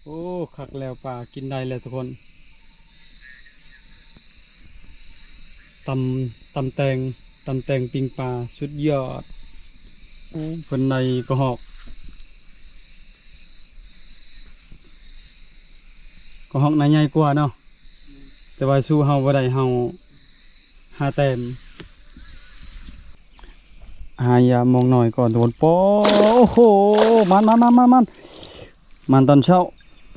ໂອ້ ຄັກແລ້ວ ປາກິນໄດ້ແລ້ວທຸກຄົນ. ຕຳ ຕຳແຕງ ຕຳແຕງປີ້ງປາ ສຸດຍອດ. ໂອ້ ເພິ່ນໄດ້ກະຮອກ ກະຮອກໜ້າໃຫຍ່ກວ່າເນາະ, ແຕ່ວ່າສູ້ເຮົາບໍ່ໄດ້ ເຮົາຫ້າແຕ້ມ. ຫາຢາມມອງໜ້ອຍກ່ອນທຸກຄົນ. ໂອ້ໂຫ ມານໆໆໆໆ ມານຕອນເຊົ້າ.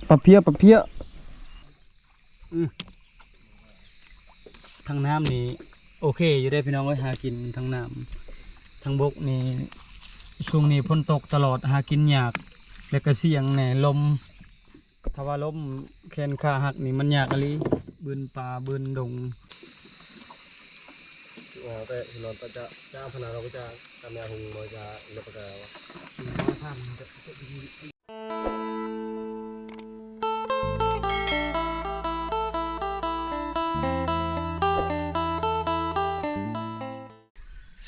ປາເພຍ ປາເພຍ. ອື ທາງນ້ຳນີ້ໂອເຄຢູ່ເດ້ພີ່ນ້ອງເອີຍ, ຫາກິນທາງນ້ຳ. ທາງບົກນີ້ ຊ່ວງນີ້ຝົນຕົກຕະຫຼອດ ຫາກິນຍາກ ແລະກະສ່ຽງແດ່ ລົມ. ຖ້າວ່າລົມແຂນຂາຫັກນີ້ມັນຍາກອີ່ຫຼີ, ບືນປ່າບືນດົງ.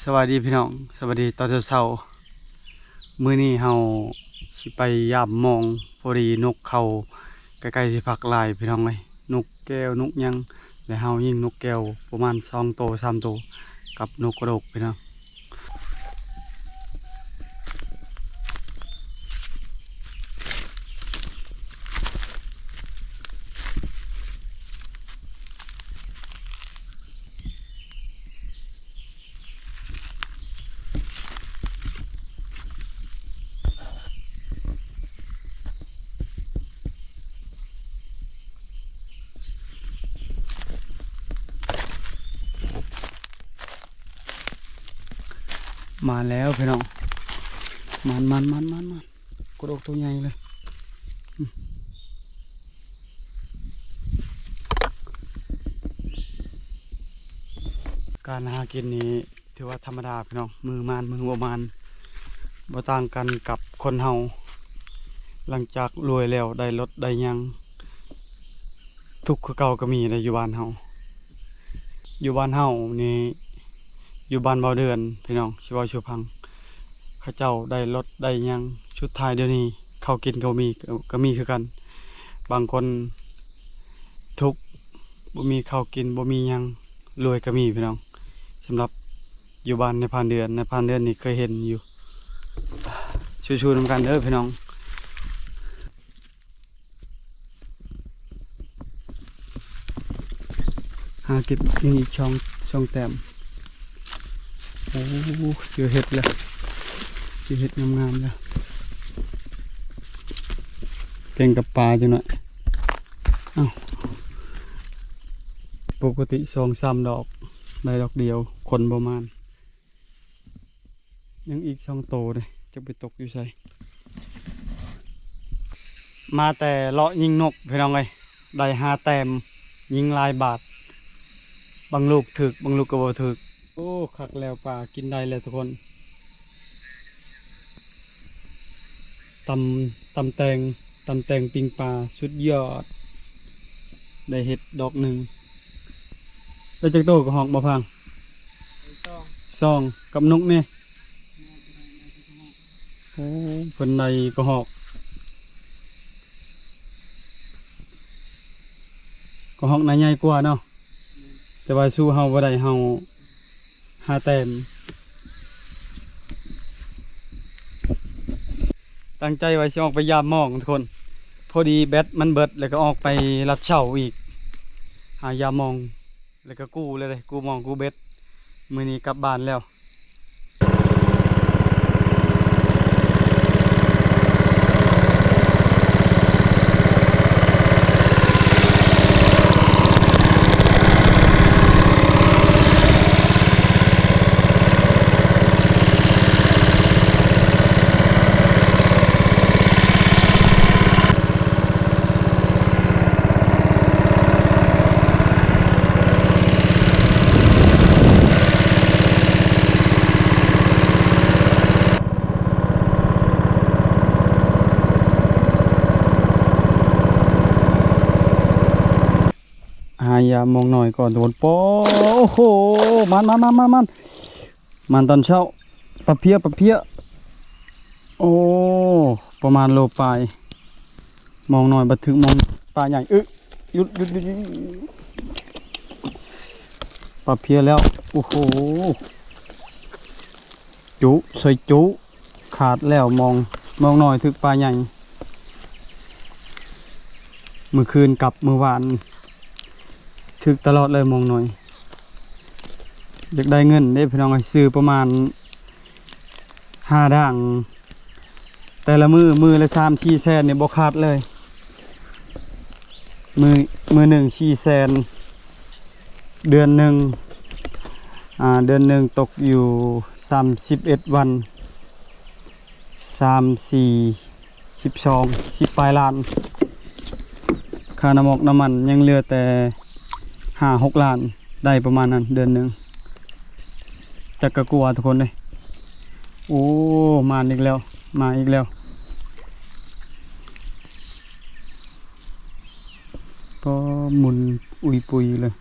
ສະບາຍດີພີ່ນ້ອງ, ສະບາຍດີຕອນເຊົ້າໆ. ມື້ນີ້ເຮົາຊິໄປຢາມມອງ, ພໍດີນົກເຂົາໃກ້ໆຊິພັກຫຼາຍພີ່ນ້ອງເອີຍ, ນົກແກ້ວນົກຫຍັງ, ແລະເຮົາຍິງນົກແກ້ວປະມານສອງໂຕສາມໂຕ ກັບນົກກະໂດກພີ່ນ້ອງ. ມາແລ້ວພີ່ນ້ອງ, ມານໆໆໆໆ. ກົດອອກໂຕໃຫຍ່ເລີຍ. ການຫາກິນນີ້ຖືວ່າທຳມະດາພີ່ນ້ອງ, ມື້ມານມື້ບໍ່ມານ ບໍ່ຕ່າງກັນກັບຄົນເຮົາ. ຫຼັງຈາກລວຍແລ້ວ ໄດ້ລົດໄດ້ຫຍັງ ທຸກຄືເກົ່າກະມີໃດ໋ ຢູ່ບ້ານເຮົາ. ຢູ່ບ້ານເຮົານີ້ ຢູ່ບ້ານເບົາເດືອນພີ່ນ້ອງ, ຊິເວົ້າສູ່ຟັງ, ເຂົາເຈົ້າໄດ້ລົດໄດ້ຫຍັງ, ສຸດທ້າຍດຽວນີ້ເຂົ້າກິນກະບໍ່ມີ, ກະມີຄືກັນ. ບາງຄົນທຸກ ບໍ່ມີເຂົ້າກິນ ບໍ່ມີຫຍັງ, ລວຍກະມີພີ່ນ້ອງ. ສຳລັບຢູ່ບ້ານນາຍພານເດືອນ, ນາຍພານເດືອນນີ້ເຄີຍເຫັນຢູ່. ສູ້ໆນຳກັນເດີພີ່ນ້ອງ. ຫາເກັບຍັງອີກສອງ ສອງແຕ້ມ. ໂອ້ ເຈີເຫັດແລ້ວ, ເຈີເຫັດງາມໆແລ້ວ. ແກງກັບປາຈັກໜ້ອຍ. ເອົ້າ ປົກກະຕິສອງສາມດອກ ໄດ້ດອກດຽວ, ຄົນບໍ່ມານ. ຍັງອີກສອງໂຕເດ້, ຈັກໄປຕົກຢູ່ໃສ. ມາແຕ່ເລາະຍິງນົກພີ່ນ້ອງເອີຍ, ໄດ້ຫ້າແຕ້ມ, ຍິງຫຼາຍບາດ, ບາງລູກຖືກ ບາງລູກກະບໍ່ຖືກ. ໂອ້ ຄັກແລ້ວ, ປາກິນໄດ້ແລ້ວທຸກຄົນ. ຕຳ ຕຳແຕງ ຕຳແຕງປີ້ງປາ ສຸດຍອດ. ໄດ້ເຫັດດອກໜຶ່ງ. ໄດ້ຈັກໂຕກະຮອກບໍ່ພັງ? ສອງ ສອງ ກັບນົກນີ້. ໂອ້ ເພິ່ນໄດ້ກະຮອກ, ກະຮອກໜ້າໃຫຍ່ກວ່າເນາະ, ແຕ່ວ່າສູ້ເຮົາບໍ່ໄດ້, ເຮົາຫ້າແຕ້ມ. ຕັ້ງໃຈວ່າຊິອອກໄປຢາມມອງທຸກຄົນ, ພໍດີແບັດມັນເບິດ ແລ້ວກະອອກໄປລັດເຊົາອີກ, ຫາຢາມມອງ ແລ້ວກະກູ້ເລີຍເດ້, ກູ້ມອງກູ້ເບັດ. ມື້ນີ້ກັບບ້ານແລ້ວ. ຫາຢາມມອງໜ້ອຍກ່ອນທຸກຄົນ. ໂອ້ ໂອ້ໂຫ ມານໆໆໆ ມານຕອນເຊົ້າ. ປາເພຍ ປາເພຍ. ໂອ້ ປະມານໂລປາຍ. ມອງນ້ອຍບັດຖືກມອງປາໃຫຍ່. ເອີ ຢຸດ ຢຸດ ຢຸດ ຢຸດ ປາເພຍແລ້ວ. ໂອ້ໂຫ ຈຸ ໃສ່ຈຸ ຂາດແລ້ວມອງ ມອງນ້ອຍຖືກປາໃຫຍ່. ມື້ຄືນກັບມື້ວານ ຖືກຕະຫຼອດເລີຍມອງນ້ອຍ. ຢາກໄດ້ເງິນເດ້ພີ່ນ້ອງເອີຍ ຊື້ປະມານຫ້າດ່າງ ແຕ່ລະມື້ ມື້ລະສາມສີ່ແສນນີ້ບໍ່ຂາດເລີຍ. ມື້ ມື້ໜຶ່ງສີ່ແສນ ເດືອນໜຶ່ງ ອ່າ ເດືອນໜຶ່ງຕົກຢູ່ສາມສິບເອັດວັນ ສາມ ສີ່ ສິບສອງ ສິບປາຍລ້ານ. ຄ່ານ້ຳມັນ ນ້ຳມັນຍັງເຫຼືອແຕ່ຫ້າຫົກລ້ານ ໄດ້ປະມານນັ້ນເດືອນໜຶ່ງ. ຈັກກະກົວທຸກຄົນເດ້. ໂອ້ ມາອີກແລ້ວ ມາອີກແລ້ວ. ກໍໝຸນອຸຍປຸຍເລີຍ.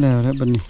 ແລ້ວແຫຼະບັດນີ້.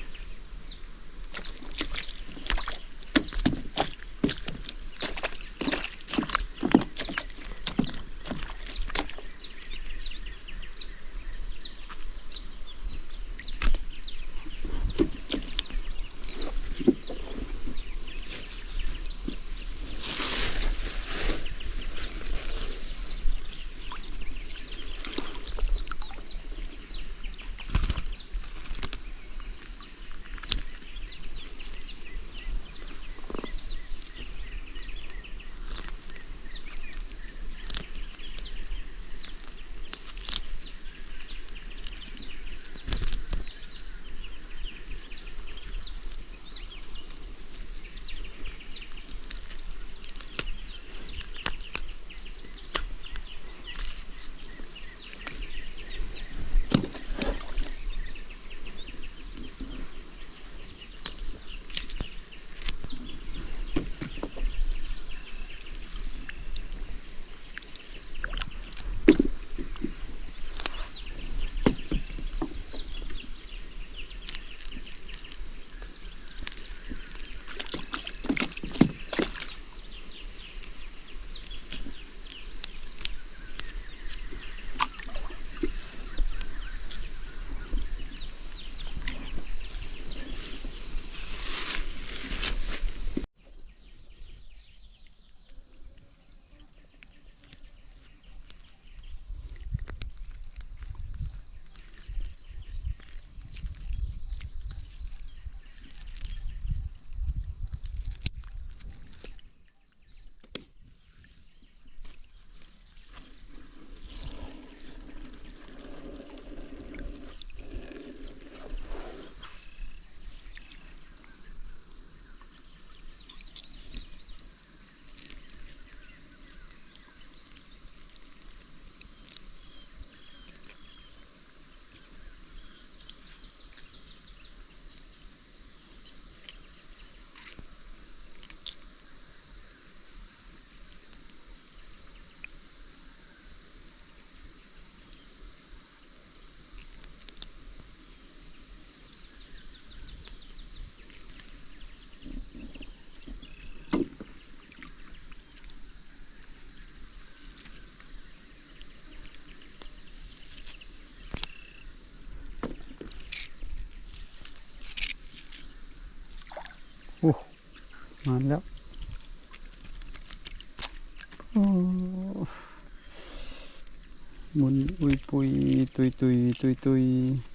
ໂອ້ ມາແລ້ວ. ໂອ້ ໝຸນອຸຍປຸຍ ຕຸຍໆ ຕຸຍໆ.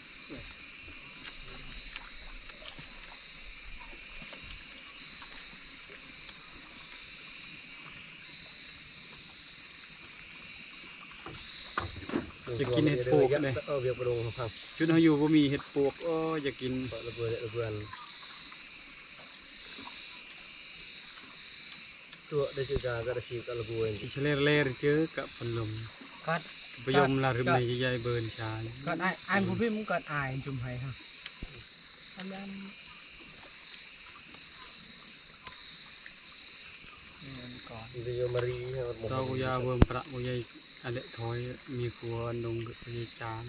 ຢາກກິນເຫັດປວກເດ້ ເອີ ວຽກປະດົງພັງ ຈຸດເຮົາຢູ່ບໍ່ມີເຫັດປວກ ໂອ້ຍ ຢາກກິນ ເພາະລະເບີດລະເບືອນ ຕົວະໄດ້ຊື່ກາກະດາຊີກະລະບວຍ ອິສະເລເລເຈີກະພັນລົມ ກັດ ປະຍົມລາລຶມໃນໃຫຍ່ເບີນຊາຍ ກັດອ້າຍ ອ້າຍຜູ້ພິມກັດອ້າຍຈຸມໄພຮະ ອັນນັ້ນ ເຈົ້າຢາເບິ່ງພະຜູ້ໃຫຍ່ອາເລະຖອຍ ມີຄົວດົງຜູ້ໃຫຍ່ຈາງ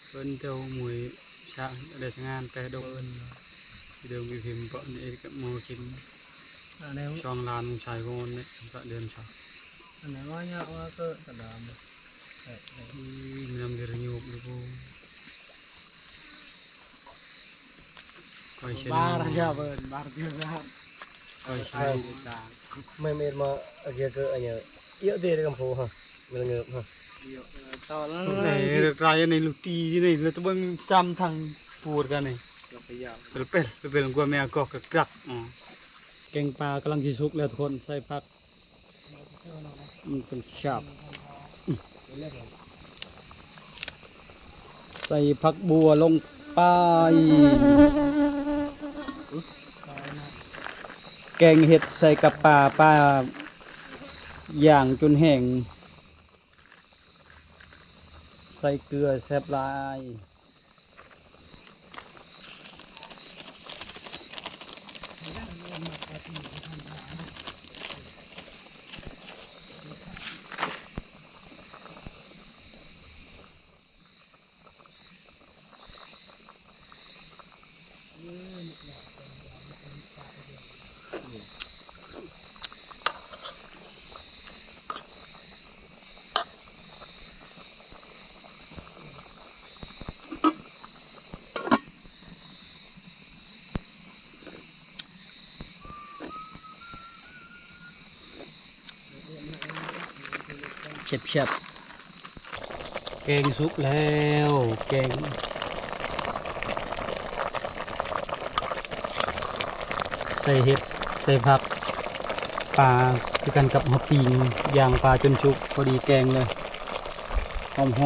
ເພິ່ນເຈົ້າໝວຍຊາໄດ້ງານແປດົງ ເດີມວິພິມເປາະນີ້ກະໝໍກິນ ອັນນີ້ຊ່ອງລານຂອງຊາຍໂກນນີ້ ກະເດີມຊາ ອັນນີ້ວ່າຍາກວ່າເກີດກະດາມ ອືມ ນຳເດີຍູບຢູ່ Koi sinu. Bar ya ben, bar juga. Koi sinu. Mai mer ma age ke anya. Iyo de kan po ha. Melengep ha. Iyo. Tolong. Ni raya ni luti ni. Lu tu ben cam thang pur kan ni. Pel pel pel gua me agok kekrak. ແກງປາກຳລັງຊິສຸກແລ້ວທຸກຄົນ ໃສ່ຜັກ ມັນເປັນຊາບ ໃສ່ຜັກບົວລົງໄປ ແກງເຫັດໃສ່ກັບປາ ປາຢ່າງຈົນແຫ້ງ ໃສ່ເກືອແຊບຫຼາຍ. ແຊບໆ ແກງສຸກແລ້ວ ແກງ ໃສ່ເຫັດ ໃສ່ຜັກ ປາຄືກັນກັບເຮົາປີ້ງ ຍ່າງປາຈົນສຸກ ພໍດີແກງເລີຍ ຫອມໆ.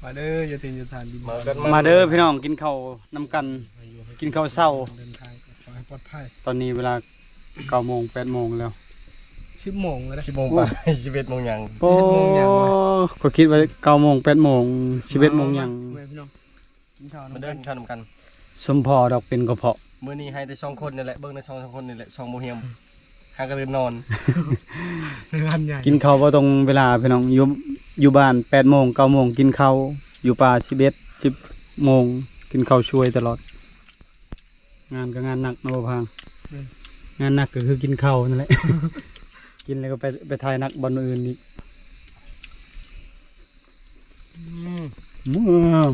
ມາເດີ ຢູ່ຖິ່ນຢູ່ຖານ ມາເດີພີ່ນ້ອງ ກິນເຂົ້ານຳກັນ ກິນເຂົ້າເຊົ້າ ເດີນທາງ ຂໍໃຫ້ປອດໄພ ຕອນນີ້ເວລາເກົ້າໂມງ ແປດໂມງແລ້ວ ສິບໂມງແລ້ວເດ້ ສິບໂມງປາຍ ສິບເອັດໂມງຫຍັງ ໂອ້ ຂ້ອຍຄິດວ່າເກົ້າໂມງ ແປດໂມງ ສິບເອັດໂມງຫຍັງ ມາເດີ ກິນເຂົ້ານຳກັນ ສົມພໍດອກເປັນກະເພາະ ມື້ນີ້ໃຫ້ແຕ່ສອງຄົນນີ້ແຫຼະ ເບິ່ງແຕ່ສອງ ສອງຄົນນີ້ແຫຼະ ສອງບໍ່ຮຽມ ຫາກະຕື່ນນອນ ໃນງານໃຫຍ່ ກິນເຂົ້າບໍ່ຕົງເວລາພີ່ນ້ອງ ຢູ່ ຢູ່ບ້ານແປດໂມງ ເກົ້າໂມງກິນເຂົ້າ ຢູ່ປ່າສິບເອັດ ສິບໂມງ ກິນເຂົ້າຊ່ວຍຕະຫຼອດ ງານກະງານໜັກເນາະ ບໍ່ພາງ ແມ່ນ ງານໜັກກະຄືກິນເຂົ້ານັ້ນແຫຼະ ກິນແລ້ວກະໄປ ໄປຖ່າຍໜັກບ່ອນອື່ນອີກ. ອືມ ງອມ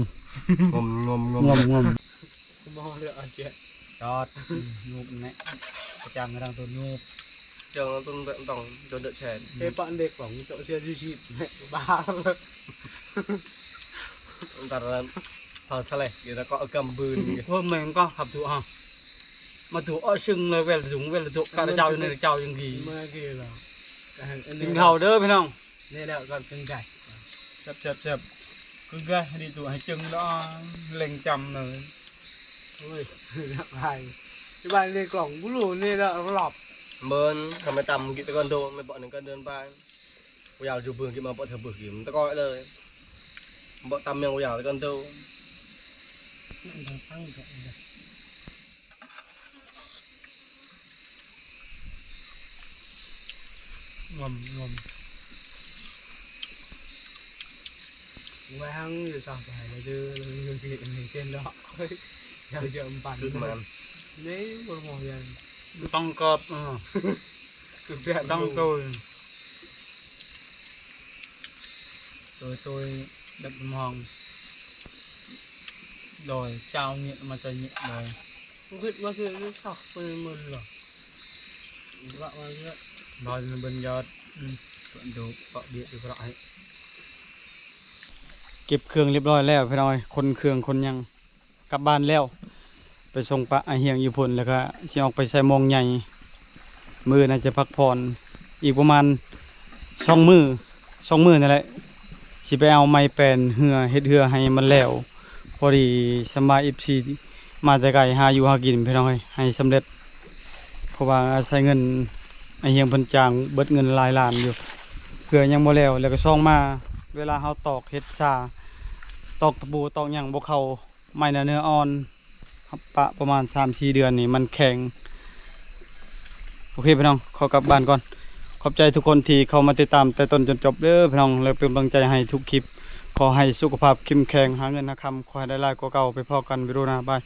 ງອມ ງອມ ງອມ ງອມ ບໍ່ເຫຼືອອັນເຈັດ ຈອດ ອືມ ຍູບແນະ ປະຈຳກະດັງໂຕນຍູບ ເຈົ້າຕ້ອງ ຕ້ອງ ຕ້ອງໂດນເດີະແຊນ ເອປະເດັກຂອງເຈົ້າເສຍຊີວິດແນະ ບ້າ ອັນຕະລານ ເຂົາສະແລະ ດຽວລະກະເອົາກຳບືນ ພວກແມ່ງກະຂັບຖືເອົາ ມາຖືເອົາຊຶງເລີຍ ເວລາທຸງ ເວລາທຸກ ກະເຈົ້າຢູ່ໃນເຈົ້າຍັງດີ ເມື່ອກີ້ລະ ກິນເຂົ້າເດີພີ່ນ້ອງ ນີ້ແຫຼະກະເປັນໄງ ແຊບໆໆ ຄືກະດີຕົວໃຫ້ຈຶ່ງດອງເລັງຈຳເລີຍ ໂອ້ຍ ຫຼາຍ ທີ່ບ້ານເລກລ່ອງກູລູນີ້ລະລັບ ເມີນ ທຳໄມຕຳກິນແຕ່ກ່ອນໂດ ແມ່ນບໍ່ໜຶ່ງກະເດີນໄປ ບໍ່ຢາກຢູ່ບຶງກິນມາບໍ່ເຖິງບຶງກິນຕະກ້ອຍເລີຍ ບໍ່ຕຳຍັງບໍ່ຢາກແຕ່ກ່ອນໂດ. ງອມ ງອມ ໄວ້ຫັ້ງຢູ່ຊາວໄປແລ້ວເດີ ເດີ ເດີ ເດີ ເດີ ເດີ ເດີ ເດີ ເດີ ເດີ ເດີ ເດີ ຕ້ອງກອບ ເອີ ຕ້ອງໂຕຍ ໂຕຍ ໂຕຍ ແບບຫອມ ໂດຍ ເຈົ້າເງຍມາຈະເງຍໂດຍ ຄິດວ່າຊິໄດ້ສັກເປັນໝື່ນລະ ວ່າວ່າເງຍ ບໍ່ເບິ່ງຍອດ ອືມ ເບິ່ງດູເກາະເບຍດຢູ່ກະໄດ້ ເກັບເຄື່ອງລຽບຮ້ອຍແລ້ວພີ່ນ້ອງເອີຍ ຂົນເຄື່ອງຂົນຫຍັງ ກັບບ້ານແລ້ວ ໄປສົ່ງປະອາຮຽງຢູ່ພຸ້ນ ແລ້ວກະຊິອອກໄປໃສ່ໂມງໃຫຍ່ ມື້ອື່ນອາດຈະພັກຜ່ອນອີກປະມານສອງມື້ ສອງມື້ນັ້ນແຫຼະ ຊິໄປເອົາໄມ້ແປນເຮືອ ເຮັດເຮືອໃຫ້ມັນແລ້ວ. ພໍດີສຳມາເອັຟຊີມາແຕ່ໄກ ຫາຢູ່ຫາກິນພີ່ນ້ອງເອີຍ ໃຫ້ສຳເລັດ ເພາະວ່າໃຊ້ເງິນອ້າຍຮຽງເພິ່ນຈ້າງ ເບິດເງິນຫຼາຍລ້ານຢູ່ ເຮືອຍັງບໍ່ແລ້ວ. ແລ້ວກໍສອງມາ ເວລາເຮົາຕອກເຮັດຊາ ຕອກຕະປູ ຕອກຫຍັງບໍ່ເຂົ້າ ໄມ້ນະເນື້ອອ່ອນ ປະປະມານສາມສີ່ເດືອນນີ້ມັນແຂງ. ໂອເຄພີ່ນ້ອງ ຂໍກັບບ້ານກ່ອນ. ຂອບໃຈທຸກຄົນທີ່ເຂົ້າມາຕິດຕາມແຕ່ຕົ້ນຈົນຈົບເດີພີ່ນ້ອງ ແລະເປັນກຳລັງໃຈໃຫ້ທຸກຄລິບ. ຂໍໃຫ້ສຸຂະພາບເຂັ້ມແຂງ ຫາເງິນຫາຄຳ ຂໍໃຫ້ໄດ້ຫຼາຍກວ່າເກົ່າ. ໄປພໍ້ກັນວິດີໂອໜ້າ ບາຍ.